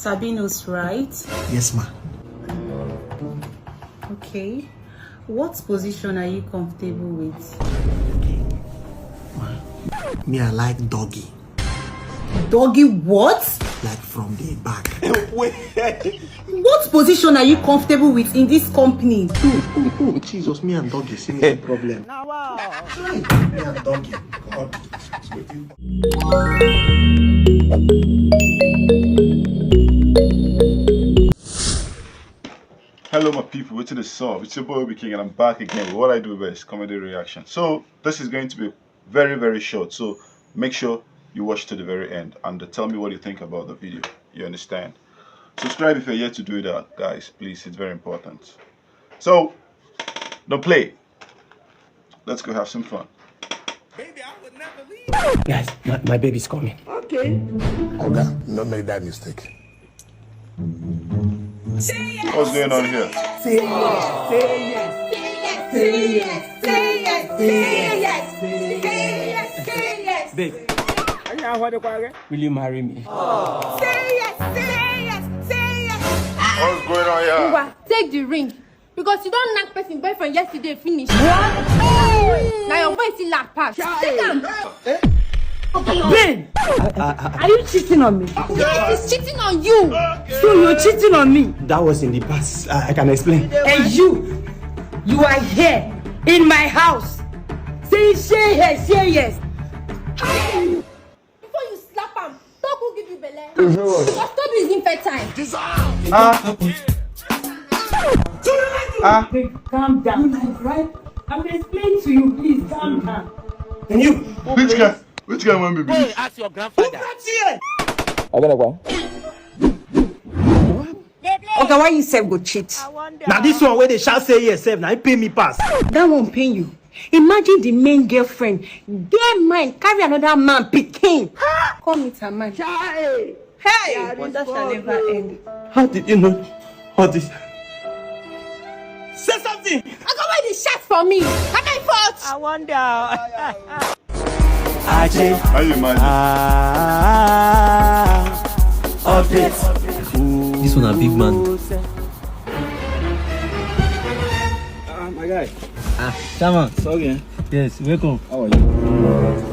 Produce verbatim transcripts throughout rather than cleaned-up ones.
Albinos, right? Yes, ma. Okay. What position are you comfortable with? Me, I like doggy. Doggy what? Like from the back. What position are you comfortable with in this company? Oh, Jesus, me and doggy, see me problem. Me and doggy. God. Hello, my people. What's the song? It's your boy Obi King, and I'm back again with what I do best, comedy reaction. So this is going to be very, very short. So make sure you watch to the very end and tell me what you think about the video. You understand? Subscribe if you're yet to do that, guys. Please, it's very important. So don't play. Let's go have some fun. Guys, my, my baby's coming. Okay. Oga, no make that mistake. What's going on here? Say yes, say yes, say yes, say yes, say yes, say yes, say yes, say yes. Babe, will you marry me? Say yes, say yes, say yes. What's going on here? Ngwa, take the ring. Because you don't knock person boyfriend yesterday finish. What? Now your boy still lack pass. Take am. Babe, are you cheating on me? Yes, he's cheating on you. So you're cheating on me? That was in the past. I, I can explain. And you, you are here in my house. Say, say yes, say yes. Before you slap am, talk who give you belle. Because stop using fair time. Ah. Ah. Babe, calm down, right? I'm explaining to you, please calm down. And you, Which guy? Which guy want me be? Go and ask your grandfather. Okay, why you sef go cheat? Now this one where they shall say yes, sef, now he pay me pass. That one pain you. Imagine the main girlfriend. Get mind, carry another man, pikin. Come meet her man. Hey! But that shall never end. How did you know all this? Say something. I go buy the shirt for me. Am I fault? I wonder. How you imagine? Ah, update. This one a big man. Ah, my guy. Ah, Chairman. Sorry, eh? Yes, welcome. How are you?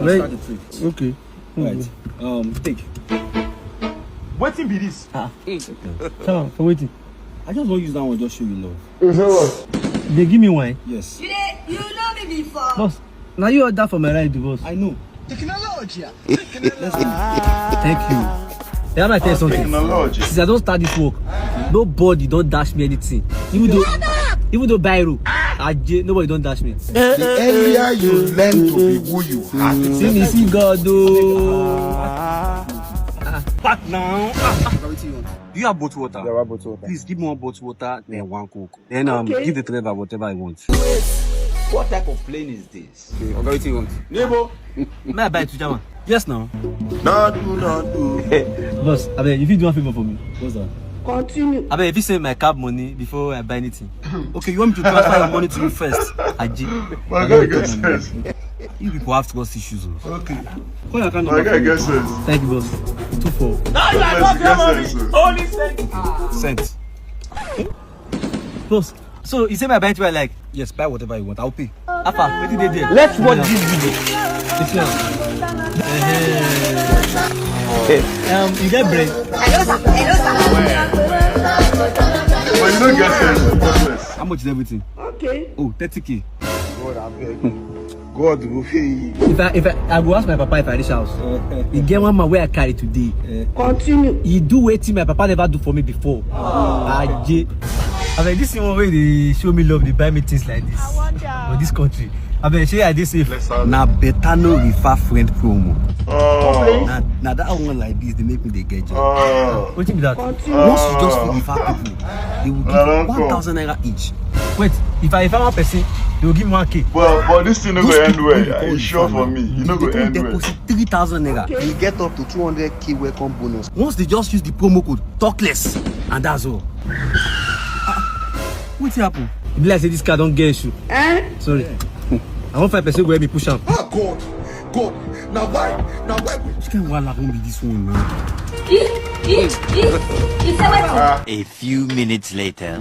Wait. Start the trip. Okay. Right. Um, take. Wetin be this? Chairman, for waiting. I just want to use that one, just show you love. They give me wine. Yes. You dey, you know me before. Boss, now you order for my ride, boss. I know. Thank you. They have I tell you something. Technology. Since I don't start this work, nobody don't dash me anything. Even though, even though biro, I j- nobody don't dash me. The earlier you learn to be who you are, See me, see God, oh. Back now. Do you have bottled water? Yeah, what bottle water? Please give me one bottled water, then one Coke. Then um, give the driver whatever I want. What type of plane is this? Okay, Oga, wetin you want? Neighbor. May I buy two, Chairman? Yes, now. No do, no do. Boss, I mean, if you do one favor for me. What's that? Continue. I mean, if you send my cab money before I buy anything. Okay, you want me to transfer your money to you first? Aji. My guy get sense. You people have trust issues. Oh. Okay. Call your account My number guy for me. Get sense. Thank you, boss. Two four. Yes, yes, yes. Sent. Boss, so you say my bank like, yes, buy whatever you want. I'll pay. Alpha, what did they do? Let's watch this video. This one. Eh-heh. Um, you get bread? But you don't get sense. How much is everything? Okay. Oh, thirty K. God, I beg. God will pay you. If I if I, I go ask my papa if I reach house. He get one man where I carry today. Continue. He do wetin my papa never do for me before. Aje. I mean, this one where they show me love, they buy me things like this. For this country. I mean, shey I dey safe. Na better no refer friend promo. Oh. Na, na that one like this, they make me dey get job. Oh. Wetin be that? Continue. Once you just refer people, they will give you one thousand naira each. Wait, if I refer one person, they will give me one K. But but this thing no go Those end people wey you well. call It's sure refer for now, me. You no go they don end well. Deposit three thousand naira. You get up to two hundred K welcome bonus. Once they just use the promo code, talk less, and that's all. Ah, wetin happen? E be like say this car don get issue. Eh? Sorry. I wan find person wey help me push am. Oh God, God. Now why? Now why? Which kind of wahala wan be this one now? A few minutes later.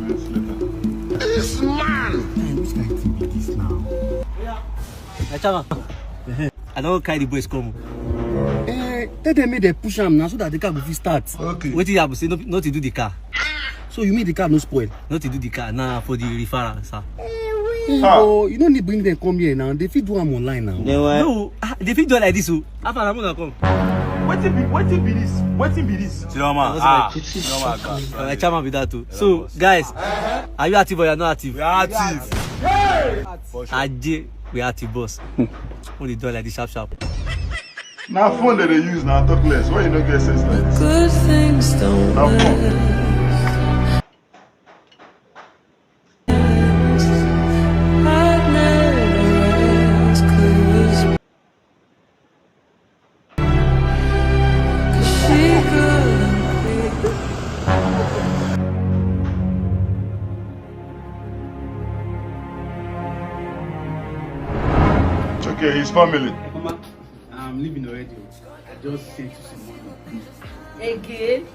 This man! Man, which kind thing be this now? Hey, Chama. I don't carry the boys come. Eh, tell them make they push am now so that the car go fit start. Okay. Wetin happen? Say no, not to do the car. So you mean the car no spoil? Not to do the car. Nah, for the referral, sir. Eh, oh, you no need bring them come here now. They fit do am online now. No, ah, they fit do am like this. Oh, how far am I gonna come? Wetin be, wetin be this? Wetin be this? Chioma, ah, Chioma, God. Uh, chairman be that too. So, guys, are you active or you are not active? We are active. Aje, we are active, boss. Only done like this sharp sharp. Now phone that they use now talk less. Why you no get sense like this? Good things don't last. It's okay, his family. Mama, I'm leaving already. I just sent you some money. Again?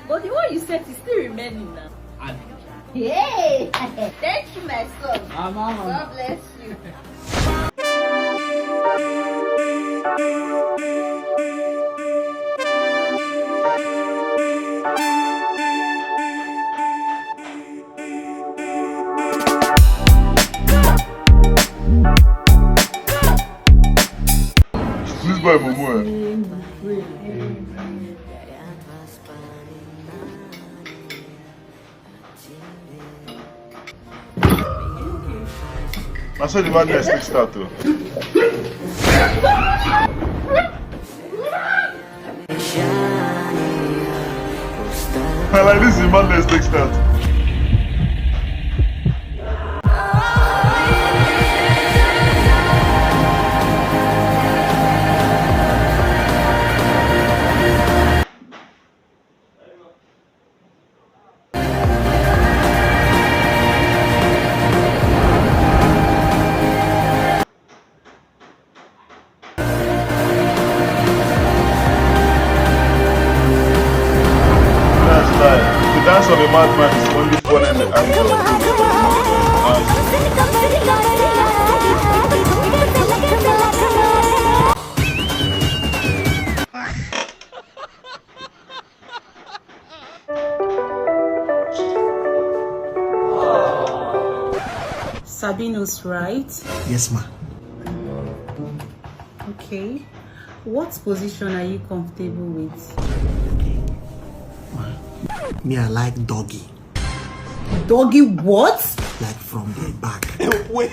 But the one you sent is still remaining now. Abi. Hey! Thank you, my son. Ah, mama. God bless you. This boy, Momo, eh? I saw the madness take start, though. I like this, the madness take start. That's life. The dance of a madman is only fun in the act of Sabinus, right? Yes, ma. Okay. What position are you comfortable with? Ma, me, I like doggy. Doggy what? Like from the back. Wait.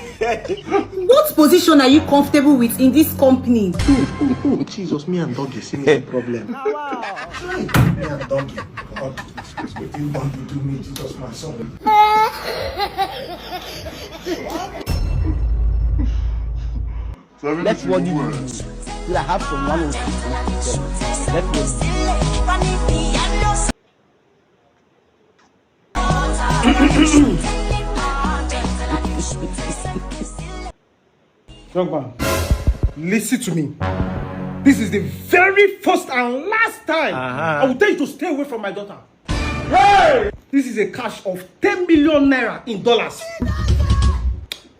What position are you comfortable with in this company? Oh, oh, oh, Jesus, me and doggy, see me problem. Me and doggy. God, wetin doggy do me, Jesus, my son. Let's watch you. I have some one oh six. Let's watch. Young man, listen to me. This is the very first and last time I will tell you to stay away from my daughter. Hey! This is a cash of ten million naira in dollars.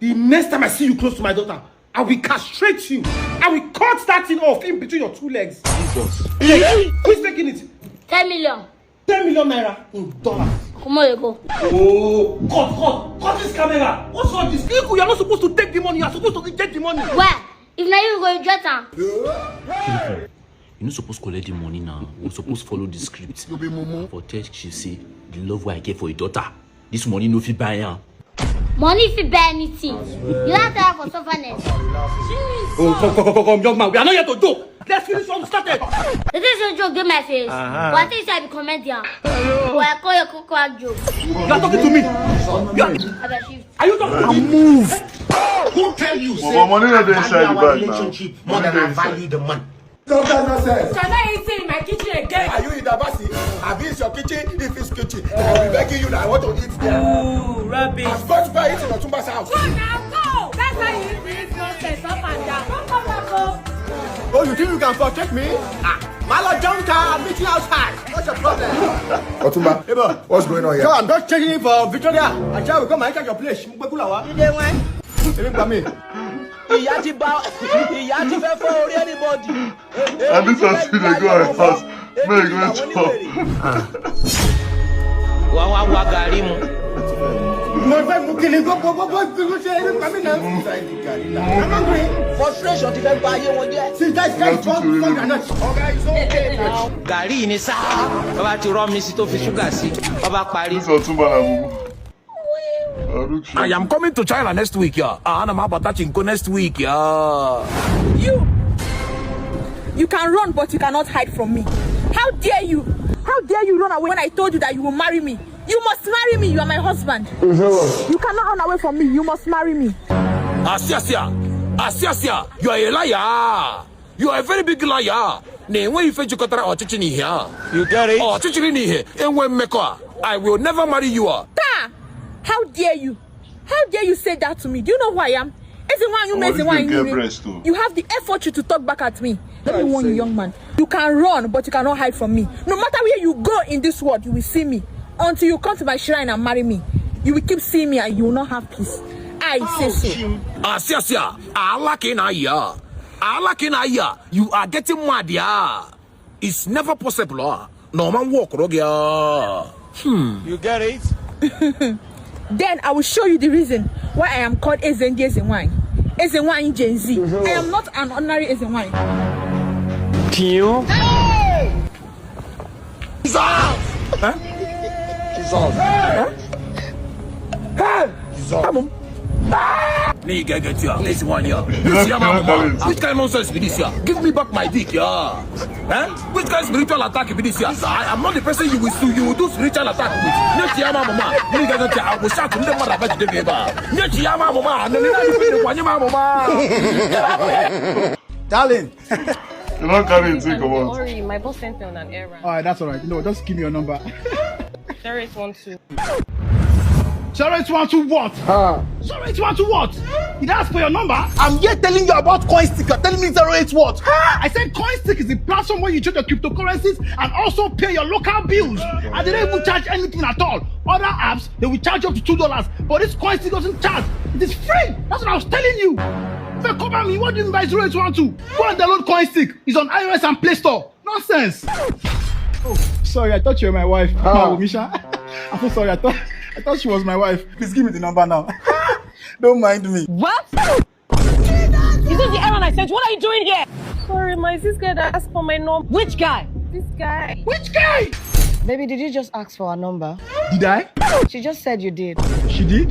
The next time I see you close to my daughter, I will castrate you. I will cut that thing off in between your two legs. Jesus. Yes. Who's taking it? Ten million. Ten million naira in dollars. Come on, you go. Oh, God, God, cut this camera. What's all this? Look, you are not supposed to take the money. You are supposed to reject the money. Where? If na you go reject am. Hey! You no suppose collect the money now. You suppose follow the script. You be mumu. For tell she say the love wey I get for your daughter, this money no fit buy am. Money fit buy anything. You like tire for sufferness. Oh, come, come, come, come, come, young man. We are not here to joke. Let's finish what we started. This is a joke, give my face. Uh-huh. But I think I be comedian. But I call your cocoa joke. You are talking to me. You are, are you talking to me? Move. Who tell you? But money not dey inside the bag now. Money dey inside. Doctor nonsense. Shall I eat in my kitchen again? Are you in the bathroom? Abi it's your kitchen? If it's kitchen, I will begging you that I want to eat there. Ooh, rubbish. I'm going to buy it in Otumba's house. Go now, go. That's why you eat this nonsense up and down. Don't come back home. Oh, you think you can protect me? Ah. Malo Jonka, I'm meeting outside. What's your problem? Otumba, Hey, bro. What's going on here? So I'm just checking in for Victoria. I try to come and check your place. Mo gbé kúlà wá. Ilé wọn. Èmi gbà mí. Ìyá ti bá ìyá ti fẹ́ fọ́ orí anybody. And this one still dey go on house. Make e go chop. Wà wá wá gàrí mu. Mo fẹ́ mú kí ni gbogbo gbogbo gbogbo ṣe é nípa mi náà. I'm hungry. Frustration ti fẹ́ gba ayé wọn jẹ́. See that guy from from the Gàrí yìí ni sáà. Bàbá ti rọ́ mi sí tó fi ṣúgà sí. Bàbá parí. This Otumba na mumu. Aruk I am coming to China next week, yeah. Ah, ana m abata Chinko next week, yeah. You, you can run, but you cannot hide from me. How dare you? How dare you run away when I told you that you will marry me? You must marry me. You are my husband. You cannot run away from me. You must marry me. Asiasia, Asiasia, you are a liar. You are a very big liar. Na enweghị ife jikọtara ọchịchị na ihe a. You get it? Ọchịchịrị na ihe enwe mmekọ a. I will never marry you. Ah. Ta! How dare you? How dare you say that to me? Do you know who I am? Eze nwanyị, Oh, this Eze nwanyị, girl you- breast too. You have the effort to talk back at me. Let me warn you, young man. You can run, but you cannot hide from me. No matter where you go in this world, you will see me. Until you come to my shrine and marry me, you will keep seeing me and you will not have peace. I say so. Asiasia, ala ka ị na-ayị a. Ala ka ị na-ayị a. You are getting mad, yeah. It's never possible, ah. No man walk, Rogia. You get it? Then I will show you the reason why I am called Eze ndị Eze nwanyị. Eze nwanyị Gen Z. I am not an ordinary Eze nwanyị. Tiyo. Nigga, get here. This one here. This here, my mama. Which kind of nonsense be this here? Give me back my dick, yeah. Eh? Which kind of spiritual attack be this here? I am not the person you will sue. You will do spiritual attack with. Nyeti ya mama. Nigga, get here. I will shout to them, mother, but they be able. Nyeti ya mama. No, no, no, no, no, mama. Darling. You don't carry it, take Don't what? worry, my boss sent me on an errand. All right, that's all right. No, just give me your number. There is one too. Zero eight one two what? Zero eight one two what? You didn't ask for your number? I'm here telling you about Coinstick. You're telling me zero eight what? I said Coinstick is the platform where you trade your cryptocurrencies and also pay your local bills. And they don't even charge anything at all. Other apps, they will charge you up to two dollars. But this Coinstick doesn't charge. It is free. That's what I was telling you. If you cover me, what do you mean by zero eight one two? Go and download Coinstick. It's on iOS and Play Store. Nonsense. Oh, sorry, I thought you were my wife. Mama Misha. I'm so sorry. I thought I thought she was my wife. Please give me the number now. Don't mind me. What? Is this the errand I sent? What are you doing here? Sorry, my sister that asked for my number. Which guy? This guy. Which guy? Baby, did you just ask for her number? Did I? She just said you did. She did?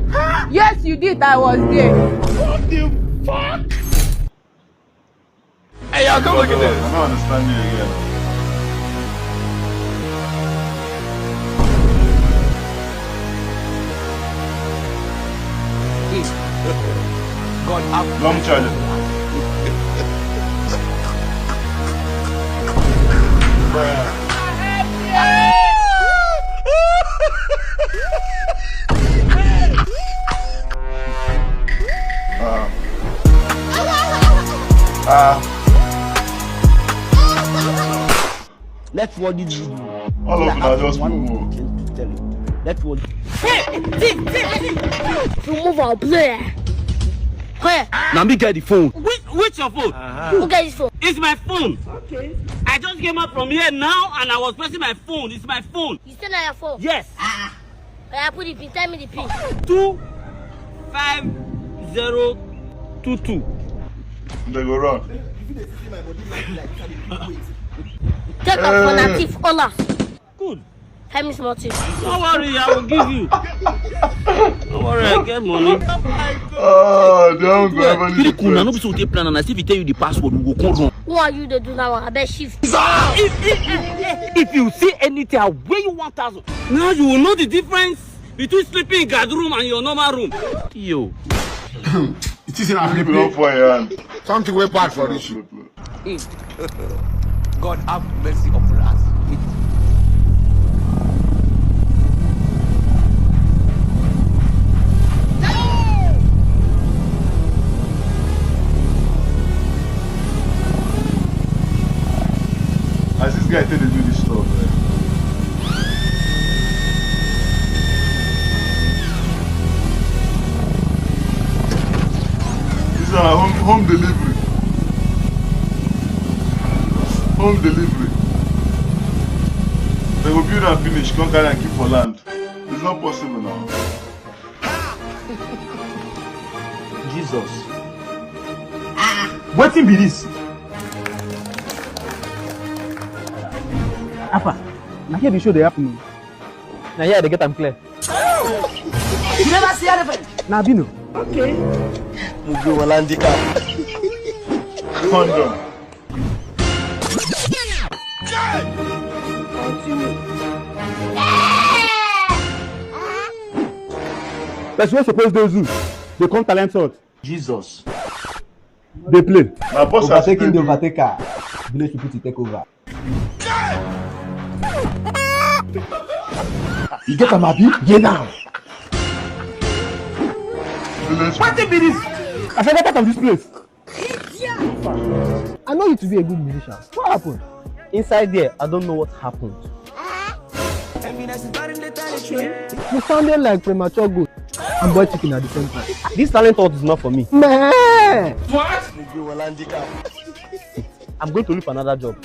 Yes, you did. I was there. What the fuck? Hey, y'all, come look at I this. Don't understand you again. God have Don't charge it. Let's what did you do? All of them are just One mumu. thing to tell you. Let's what. Hey, thief, thief, thief. Remove our player. Where? Now me get the phone. Which, which your phone? Who get this phone? It's my phone. Okay. I just came out from here now and I was pressing my phone. It's my phone. You still not your phone? Yes. Oya, put the pin. Tell me the pin. Two five zero two two. They go run. Take off for that thief. Hola. Good. Tell me small thing. Don't worry, I will give you. Don't worry, I get money. Ah, they don't go ever Kiri leave kuna no the be so we take plan and I still fit tell you the password we go come run. Who are you to do now? I bet shift. If, if, if, if you see anything, I weigh you one thousand. Now you will know the difference between sleeping in guard room and your normal room. Yo. It is in our People don't fall your hand. Something way bad for this. God have mercy upon us. I Home delivery. They go build and finish, come carry and keep for land. It's not possible now. Jesus. Wetin be this? Apa, na here the show dey happen o. Na here I dey get am clear. You never see elephant? Na Bino. Okay. Mugu Walandika. Condom. Person wey suppose dey zoo dey come talent salt. Jesus. Dey play. Na boss as Overtaking the dey do. Overtaker. Village people to take over. You get am, abi? Yeah, now. Village. Wetin be this? I forgot part of this place. I know you to be a good musician. What happened? Inside there, I don't know what happened. You sounded like premature goat and boy chicken at the same time. This talent out is not for me. Man! What? I'm going to look for another job.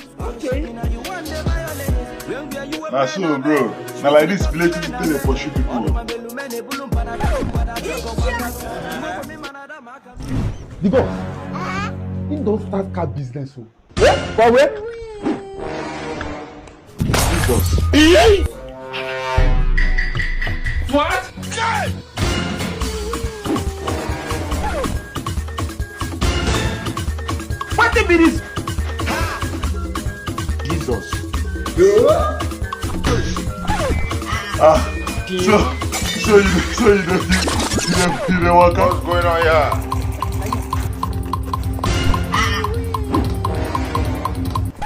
Na so, bro. Na like this village people dey pursue people. The boss, he don start car business o. Eh? For where? Jesus. What? Wetin be this? Jesus. Ah, so, so you, so you dey, you dey, you dey waka? What's going on here?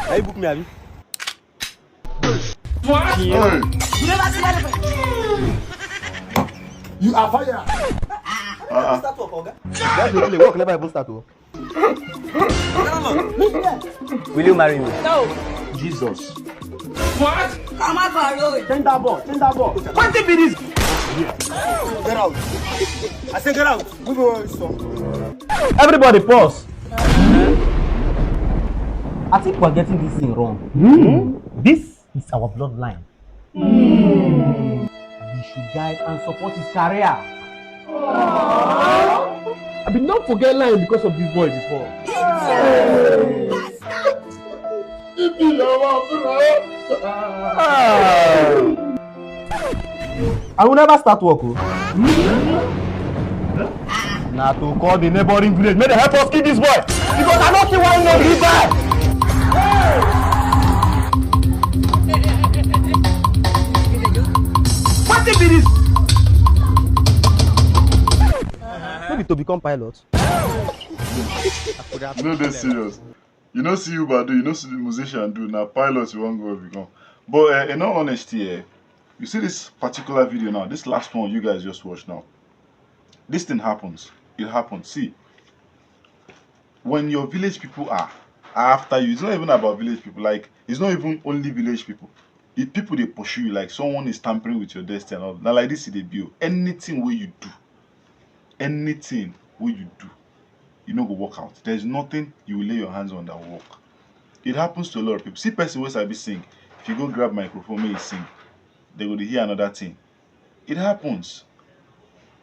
Na you book me, abi? Hey. You never see anything. You are fired. Uh-uh. Start work, oga. Why you dey play? Work never even start o. Will you marry me? No. Jesus. What? Come out for road. Change that ball. Change that ball. Wetin be this? Get out. I say get out. Move away, son. Everybody pause. I think we're getting this thing wrong. This is our bloodline. We should guide and support his career. I bin don forget line because of this boy before. I will never start work o. Na to call the neighboring village make dem help us kill this boy, because I no see why he no gree die. Wetin be this? No be to become pilot. No dey serious. You no see Uber do, you no see the musician do, na pilot you wan go become. But uh, in all honesty, eh, you see this particular video now, this last one you guys just watched now, this thing happens. It happens. See, when your village people are, are after you, it's not even about village people. Like, it's not even only village people. If people dey pursue you, like someone is tampering with your destiny, and all, na like this e dey be o. Anything wey you do, anything wey you do, you no go work out. There's nothing you will lay your hands on that will work. It happens to a lot of people. See person wey sabi sing, if you go grab microphone make you sing, they go dey hear another thing. It happens.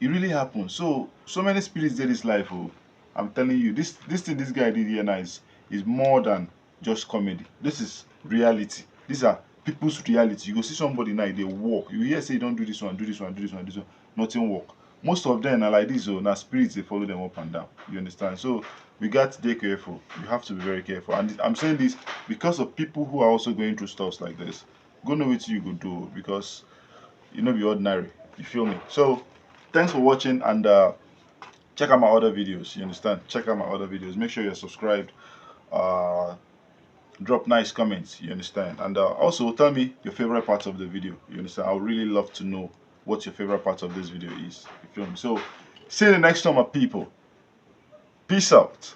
It really happens. So, so many spirits dey this life o. I'm telling you, this, this thing this guy did here now is, is more than just comedy. This is reality. These are people's reality. You go see somebody now, they work. You hear say you don't do this one, do this one, do this one, do this one. Nothing work. Most of them are like this o, na spirits dey follow them up and down. You understand? So we got to dey careful. You have to be very careful. And I'm saying this because of people who are also going through stuff like this. Go know wetin you go do o, because you no be ordinary. You feel me? So thanks for watching, and uh, check out my other videos. You understand? Check out my other videos. Make sure you're subscribed. Uh, drop nice comments. You understand? And uh, also tell me your favorite parts of the video. You understand? I would really love to know what your favorite part of this video is. You feel me? So see you the next time, my people. Peace out.